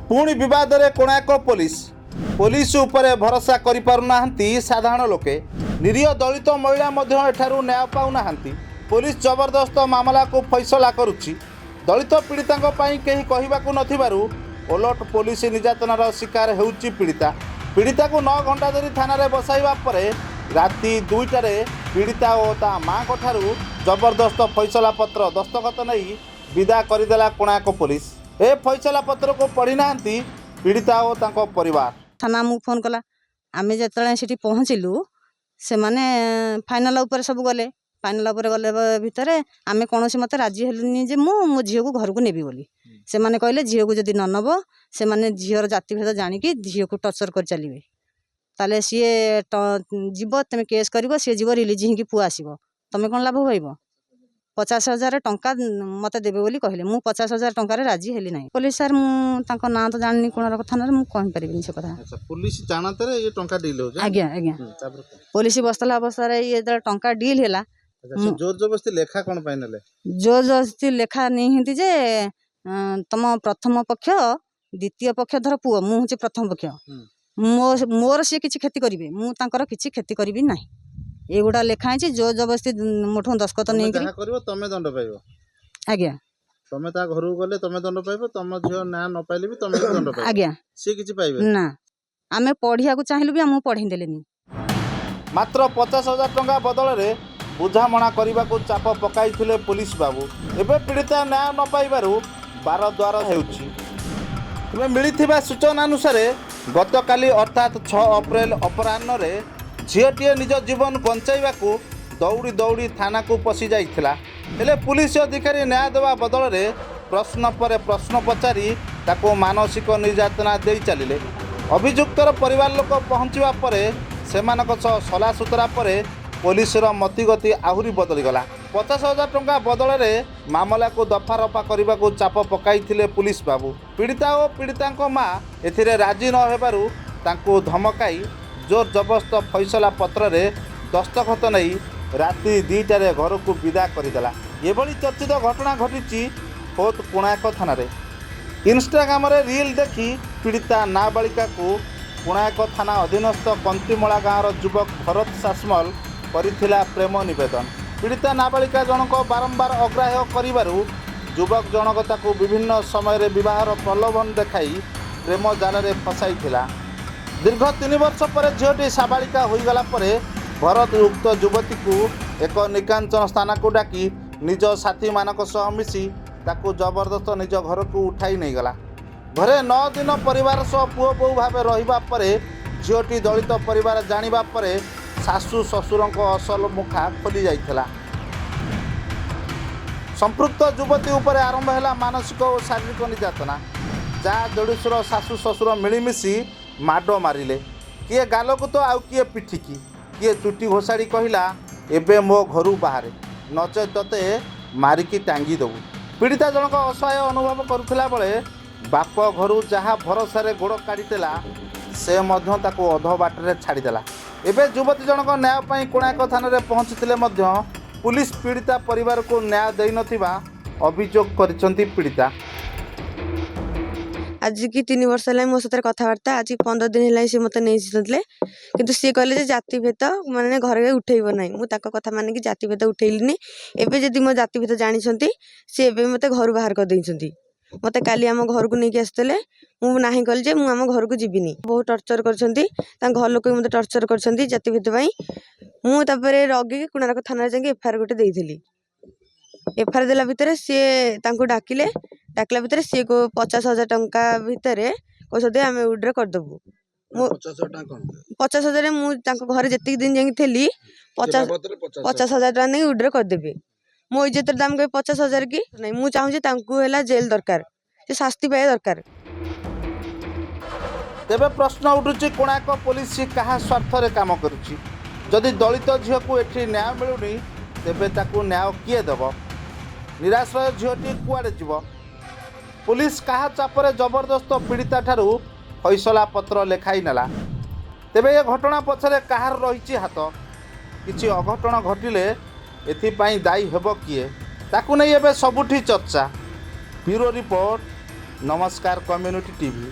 ପୁଣି ବିବାଦରେ Konark police. Police ଉପରେ ଭରସା କରିପାରୁନାହାନ୍ତି ସାଧାରଣ ଲୋକେ। ନିରୀହ ଦଳିତ ମହିଳା ମଧ୍ୟ ଏଠାରୁ ନ୍ୟାୟ ପାଉନାହାନ୍ତି। ପୋଲିସ ଜବରଦସ୍ତ ମାମଲାକୁ ଫଇସଲା କରୁଛି। ଦଳିତ ପୀଡ଼ିତାଙ୍କ ପାଇଁ କେହି କହିବାକୁ ନଥିବାରୁ ଓଲଟ ପୋଲିସ ନିର୍ଯାତନାର ଶିକାର ହେଉଛି ପୀଡ଼ିତା। ପୀଡ଼ିତାକୁ 9 ଘଣ୍ଟା ଧରି ଥାନାରେ ବସାଇବା ପରେ ରାତି 2ଟାରେ ପୀଡ଼ିତା ଓ ତା ମାଆଙ୍କ ଠାରୁ ଜବରଦସ୍ତ ଫଇସଲା ପତ୍ର ଦସ୍ତଖତ ନେଇ ବିଦା କରିଦେଲା କୋଣାର୍କ ପୋଲିସ। ଏ ଫଇସଲା ପତ୍ରକୁ ପଢ଼ିନାହାନ୍ତି ପୀଡ଼ିତା ଓ ତାଙ୍କ ପରିବାର। ଥାନା ଆମକୁ ଫୋନ୍ କଲା। ଆମେ ଯେତେବେଳେ ସେଠି ପହଞ୍ଚିଲୁ, ସେମାନେ ଫାଇନାଲ୍ ଉପରେ ସବୁ ଗଲେ। ଫାଇନାଲ୍ ଉପରେ ଗଲେ ଭିତରେ ଆମେ କୌଣସି ମତେ ରାଜି ହେଲୁନି ଯେ ମୁଁ ମୋ ଝିଅକୁ ଘରକୁ ନେବି ବୋଲି। ସେମାନେ କହିଲେ, ଝିଅକୁ ଯଦି ନ ନେବ, ସେମାନେ ଝିଅର ଜାତିଭେଦ ଜାଣିକି ଝିଅକୁ ଟର୍ଚର୍ କରି ଚାଲିବେ। ତାହେଲେ ସିଏ ଯିବ, ତୁମେ କେସ୍ କରିବ, ସିଏ ଯିବ, ରିଲିଜ୍ ହେଇକି ପୁଅ ଆସିବ, ତୁମେ କ'ଣ ଲାଭ ପାଇବ? 50,000 ଟଙ୍କା ମୋତେ ଦେବେ ବୋଲି କହିଲେ। ମୁଁ 50,000 ଟଙ୍କାରେ ରାଜି ହେଲି ନାହିଁ। ପୋଲିସ ସାର୍, ମୁଁ ତାଙ୍କ ନାଁ ତ ଜାଣିନି। କୋଣାର୍କ ଥାନାରେ ମୁଁ କହିପାରିବିନି ସେ କଥା। ଆଚ୍ଛା, ପୋଲିସ ଜାଣତରେ ଇଏ ଟଙ୍କା ଡିଲ୍ ହେଉଛି? ଆଜ୍ଞା। ତାପରେ? ପୋଲିସ ବସିଥିଲା ଅବସ୍ଥାରେ ଇଏ ଯେତେବେଳେ ଟଙ୍କା ଡିଲ୍ ହେଲା। ଜୋର ଜବରଦସ୍ତି ଲେଖା କ'ଣ ପାଇଁ ନେଲେ? ଜୋର ଜବରଦସ୍ତି ଲେଖା ନେଇଛନ୍ତି ଯେ ତମ ପ୍ରଥମ ପକ୍ଷ, ଦ୍ୱିତୀୟ ପକ୍ଷ, ଧର ପୁଅ, ମୁଁ ହେଉଛି ପ୍ରଥମ ପକ୍ଷ। ମୋର ସିଏ କିଛି କ୍ଷତି କରିବେ, ମୁଁ ତାଙ୍କର କିଛି କ୍ଷତି କରିବି ନାହିଁ। ଏଇଗୁଡ଼ା ଲେଖା ହେଇଛି। ଜୋର ଜବରଦସ୍ତି ମୋଠୁ ଦସ୍ତଖତ ତମେ ନେଇକରି। ଯାହା କରିବ ତମେ ଦଣ୍ଡ ପାଇବ। ଆଜ୍ଞା। ତମେ ତା ଘରକୁ ଗଲେ ତମେ ଦଣ୍ଡ ପାଇବ, ତମ ଝିଅ ନାଁ ନ ପାଇଲେ ବି ତମେ ବି ଦଣ୍ଡ ପାଇବ। ଆଜ୍ଞା। ସିଏ କିଛି ପାଇବେ? ନା, ଆମେ ପଢ଼ିବାକୁ ଚାହିଁଲୁ ବି ଆମକୁ ପଢ଼େଇ ଦେଲେନି। ମାତ୍ର 50,000 ଟଙ୍କା ବଦଳରେ ବୁଝାମଣା କରିବାକୁ ଚାପ ପକାଇଥିଲେ ପୋଲିସ ବାବୁ। ଏବେ ପୀଡ଼ିତା ନ୍ୟାୟ ନ ପାଇବାରୁ ବାର ଦ୍ୱାର ହେଉଛି। ତେବେ ମିଳିଥିବା ସୂଚନା ଅନୁସାରେ, ଗତକାଲି ଅର୍ଥାତ୍ 6 ଅପ୍ରେଲ ଅପରାହ୍ନରେ ଝିଅଟିଏ ନିଜ ଜୀବନ ବଞ୍ଚାଇବାକୁ ଦୌଡ଼ି ଦୌଡ଼ି ଥାନାକୁ ପଶି ଯାଇଥିଲା। ହେଲେ ପୁଲିସ ଅଧିକାରୀ ନ୍ୟାୟ ଦେବା ବଦଳରେ ପ୍ରଶ୍ନ ପରେ ପ୍ରଶ୍ନ ପଚାରି ତାକୁ ମାନସିକ ନିର୍ଯାତନା ଦେଇ ଚାଲିଲେ। ଅଭିଯୁକ୍ତର ପରିବାର ଲୋକ ପହଞ୍ଚିବା ପରେ ସେମାନଙ୍କ ସହ ସଲାସୁତରା ପରେ ପୋଲିସର ମତିଗତି ଆହୁରି ବଦଳିଗଲା। 50,000 ଟଙ୍କା ବଦଳରେ ମାମଲାକୁ ଦଫା ରଫା କରିବାକୁ ଚାପ ପକାଇଥିଲେ ପୁଲିସ ବାବୁ। ପୀଡ଼ିତା ଓ ପୀଡ଼ିତାଙ୍କ ମା ଏଥିରେ ରାଜି ନ ହେବାରୁ ତାଙ୍କୁ ଧମକାଇ ଜୋର ଜବରଦସ୍ତ ଫଇସଲା ପତ୍ରରେ ଦସ୍ତଖତ ନେଇ ରାତି 2ଟାରେ ଘରକୁ ବିଦା କରିଦେଲା। ଏଭଳି ଚର୍ଚ୍ଚିତ ଘଟଣା ଘଟିଛି ଖୋଦ୍ କୋଣାର୍କ ଥାନାରେ। ଇନଷ୍ଟାଗ୍ରାମରେ ରିଲ୍ ଦେଖି ପୀଡ଼ିତା ନାବାଳିକାକୁ କୋଣାର୍କ ଥାନା ଅଧୀନସ୍ଥ କନ୍ତିମଳା ଗାଁର ଯୁବକ ଭରତ ସାସମଲ କରିଥିଲା ପ୍ରେମ ନିବେଦନ। ପୀଡ଼ିତା ନାବାଳିକା ଜଣକ ବାରମ୍ବାର ଅଗ୍ରାହ୍ୟ କରିବାରୁ ଯୁବକ ଜଣକ ତାକୁ ବିଭିନ୍ନ ସମୟରେ ବିବାହର ପ୍ରଲୋଭନ ଦେଖାଇ ପ୍ରେମ ଜାଲରେ ଫସାଇଥିଲା। ଦୀର୍ଘ 3 ବର୍ଷ ପରେ ଝିଅଟି ସାବାଳିକା ହୋଇଗଲା ପରେ ଭରତ ଉକ୍ତ ଯୁବତୀକୁ ଏକ ନିକାଞ୍ଚନ ସ୍ଥାନକୁ ଡାକି ନିଜ ସାଥୀମାନଙ୍କ ସହ ମିଶି ତାକୁ ଜବରଦସ୍ତ ନିଜ ଘରକୁ ଉଠାଇ ନେଇଗଲା। ଘରେ 9 ଦିନ ପରିବାର ସହ ପୁଅ ବୋହୂ ଭାବେ ରହିବା ପରେ ଝିଅଟି ଦଳିତ ପରିବାର ଜାଣିବା ପରେ ଶାଶୁ ଶ୍ୱଶୁରଙ୍କ ଅସଲ ମୁଖା ଖୋଲି ଯାଇଥିଲା। ସମ୍ପୃକ୍ତ ଯୁବତୀ ଉପରେ ଆରମ୍ଭ ହେଲା ମାନସିକ ଓ ଶାରୀରିକ ନିର୍ଯାତନା। ଯା, ଦେଢ଼ଶୁର, ଶାଶୁ ଶ୍ୱଶୁର ମିଳିମିଶି ମାଡ଼ ମାରିଲେ। କିଏ ଗାଲକୁ ତ ଆଉ କିଏ ପିଠିକି, କିଏ ଚୁଟି ଘୋଷାଡ଼ି କହିଲା, "ଏବେ ମୋ ଘରୁ ବାହାରେ, ନଚେତ୍ ତୋତେ ମାରିକି ଟାଙ୍ଗି ଦେବୁ।" ପୀଡ଼ିତା ଜଣକ ଅସହାୟ ଅନୁଭବ କରୁଥିଲା ବେଳେ ବାପ ଘରୁ ଯାହା ଭରସାରେ ଗୋଡ଼ କାଢ଼ିଥିଲା, ସେ ମଧ୍ୟ ତାକୁ ଅଧ ବାଟରେ ଛାଡ଼ିଦେଲା। ଏବେ ଯୁବତୀ ଜଣକ ନ୍ୟାୟ ପାଇଁ କୋଣାର୍କ ଥାନାରେ ପହଞ୍ଚିଥିଲେ ମଧ୍ୟ ପୁଲିସ ପୀଡ଼ିତା ପରିବାରକୁ ନ୍ୟାୟ ଦେଇନଥିବା ଅଭିଯୋଗ କରିଛନ୍ତି ପୀଡ଼ିତା। ଆଜିକି 3 ବର୍ଷ ହେଲାଣି ମୋ ସାଥିରେ କଥାବାର୍ତ୍ତା। ଆଜି 15 ଦିନ ହେଲାଣି ସେ ମୋତେ ନେଇଥିଲେ। କିନ୍ତୁ ସିଏ କହିଲେ ଯେ ଜାତିଭେଦ ମାନେ ଘରେ ଉଠେଇବ ନାହିଁ। ମୁଁ ତାଙ୍କ କଥା ମାନିକି ଜାତିଭେଦ ଉଠେଇଲିନି। ଏବେ ଯଦି ମୋ ଜାତିଭେଦ ଜାଣିଛନ୍ତି, ସିଏ ଏବେ ମୋତେ ଘରୁ ବାହାର କରିଦେଇଛନ୍ତି। ମୋତେ କାଲି ଆମ ଘରକୁ ନେଇକି ଆସିଥିଲେ। ମୁଁ ନାହିଁ କଲି ଯେ ମୁଁ ଆମ ଘରକୁ ଯିବିନି। ବହୁତ ଟର୍ଚର୍ କରିଛନ୍ତି। ତାଙ୍କ ଘର ଲୋକ ବି ମୋତେ ଟର୍ଚର୍ କରିଛନ୍ତି ଜାତିଭେଦ ପାଇଁ। ମୁଁ ତାପରେ ରଗିକି କୋଣାର୍କ ଥାନାରେ ଯାଇକି ଏଫଆଇଆର୍ ଗୋଟେ ଦେଇଥିଲି। ଏଫଆଇଆର୍ ଦେଲା ଭିତରେ ସିଏ ତାଙ୍କୁ ଡାକିଲେ। ଡାକିଲା ଭିତରେ ସିଏ 50,000 ଟଙ୍କା ଭିତରେ କହୁଛନ୍ତି ଆମେ ୱିଡ୍ର କରିଦେବୁ। ମୁଁ 50,000 ଟଙ୍କା କ'ଣ? 50,000, ମୁଁ ତାଙ୍କ ଘରେ ଯେତିକି ଦିନ ଯାଇକି ଥିଲି, ସେ ବାବଦରେ 50,000। 50,000 ଟଙ୍କା ନେଇ ୱିଡ୍ର କରିଦେବି। ମୋ ଇଜ୍ଜତର ଦାମ କେବେ 50,000 କି ନାଇଁ? ମୁଁ ଚାହୁଁଛି ତାଙ୍କୁ ହେଲା ଜେଲ୍ ଦରକାର, ସେ ଶାସ୍ତି ପାଇବା ଦରକାର। ତେବେ ପ୍ରଶ୍ନ ଉଠୁଛି, କୋଣାର୍କ ପୋଲିସ କାହା ସ୍ୱାର୍ଥରେ କାମ କରୁଛି? ଯଦି ଦଳିତ ଝିଅକୁ ଏଠି ନ୍ୟାୟ ମିଳୁନି, ତେବେ ତାକୁ ନ୍ୟାୟ କିଏ ଦେବ? ନିରାଶ୍ରୟ ଝିଅଟି କୁଆଡ଼େ ଯିବ? ପୁଲିସ କାହା ଚାପରେ ଜବରଦସ୍ତ ପୀଡ଼ିତା ଠାରୁ ଫଇସଲା ପତ୍ର ଲେଖାଇ ନେଲା? ତେବେ ଏ ଘଟଣା ପଛରେ କାହାର ରହିଛି ହାତ? କିଛି ଅଘଟଣ ଘଟିଲେ ଏଥିପାଇଁ ଦାୟୀ ହେବ କିଏ? ତାକୁ ନେଇ ଏବେ ସବୁଠି ଚର୍ଚ୍ଚା। Bureau report, ନମସ୍କାର କମ୍ୟୁନିଟି ଟିଭି।